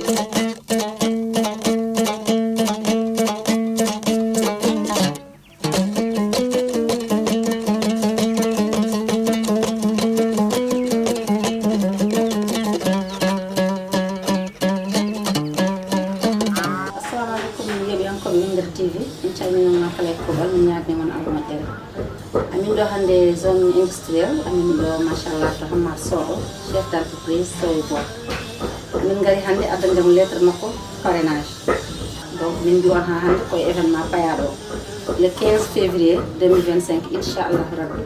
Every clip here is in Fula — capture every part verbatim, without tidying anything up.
Assalamu aleykum, yeeɓiyankooɓe Winndere T V. Min calminii on kala e kuuɓal, min ñaaganii on Allah moƴƴere. Amin ɗo hannde zone industrielle, amin ɗo, machallah, to Hammar Sow ɗo, chef d'entreprise Sow et Bois. Amin ngari hannde addande mo lettre makko parrainage. Donc, min mbiyi on haa hannde ko e événement payaaɗo o. Le quinze février deux mille vingt-cinq, inchallah rabbi,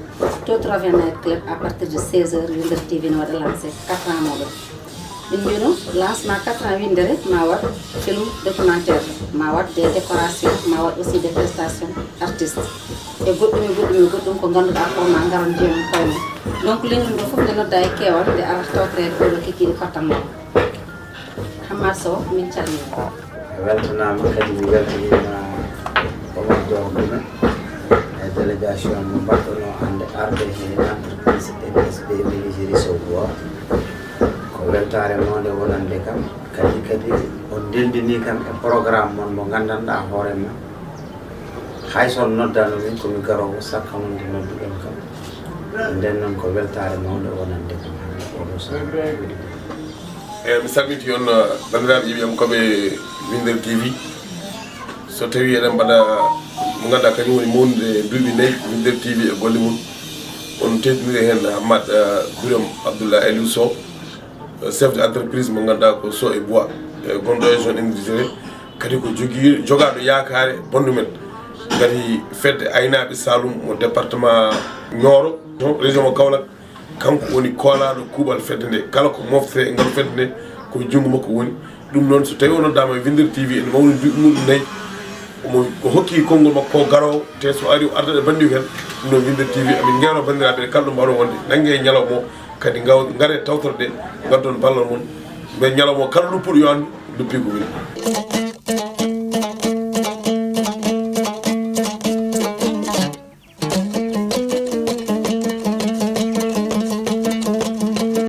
to Tropical Night Club à partir de seize heures, Winndere T V no waɗa lancé quatre ans mawɗo. Min mbiyi no lancement quatre ans Winndere ma waɗ film documentaire, ma waɗ des décorations, ma waɗ aussi des prestations artistes. E goɗɗum e goɗɗum e goɗɗum ko ngannduɗaa ko ma ngaron jeeyon koye mum. Donc, leydi ɗo fof nde nodda e keewal, nde ara tawtoreede oɗo kikiiɗe pottanno. Hammar Sow, min calminii. A weltanaama, kadi mi weltaniima Omar Diaw Gume e délégation mo mbaɗɗono hannde arde he entreprise E P S B menuiserie Sow Bois. Ko weltaare mawnde wonande kam, kadi, kadi on ndenndinii kam e programme mon mo nganndanɗaa hoore ma. Hay so on noddaano min, ko mi garoowo, sakka mon nde nodduɗon kam. Nden noon ko weltaare mawnde wonande kam hannde oɗo sahaa. Eeyi, mi salminti on, eh, banndiraaɓe yeeɓiyankooɓe Winndere T V. So tawii eɗen mbaɗa mo ngannduɗaa kañum woni mawnude duuɓi nayi Winndere T V e golle mum, on teddiniri heen Hammat, eh, Birom Abdoullah Aliou Sow, eh, chef d'entreprise mo ngannduɗaa ko Sow et Bois, eh, gonɗo e zone industrielle, kadi ko jogii, jogaaɗo yaakaare banndu men. Ngati fedde aynaaɓe Saloum mo département Nioro, région mo Kaolack, kanko woni koolaaɗo kuuɓal fedde nde. Kala ko mofte e ngal fedde nde, ko e junngo makko woni. Ɗum noon, so tawii o noddaama e Winndere T V, ene mawni duuɓi mum nayi, omo, o hokki konngol makko ko garoowo, te so ari o ardat e banndiiko heen. Ɗum noon, Winndere T V, amin ngeero banndiraaɓe ɓe kala ɗo mbaɗo wonde, nannge e ñalawma o, kadi ngaw-, ngare tawtorde, ngaddon ballal mon. Mbe ñalawma o, kala luppuɗo yo anndu, luppi ko woni.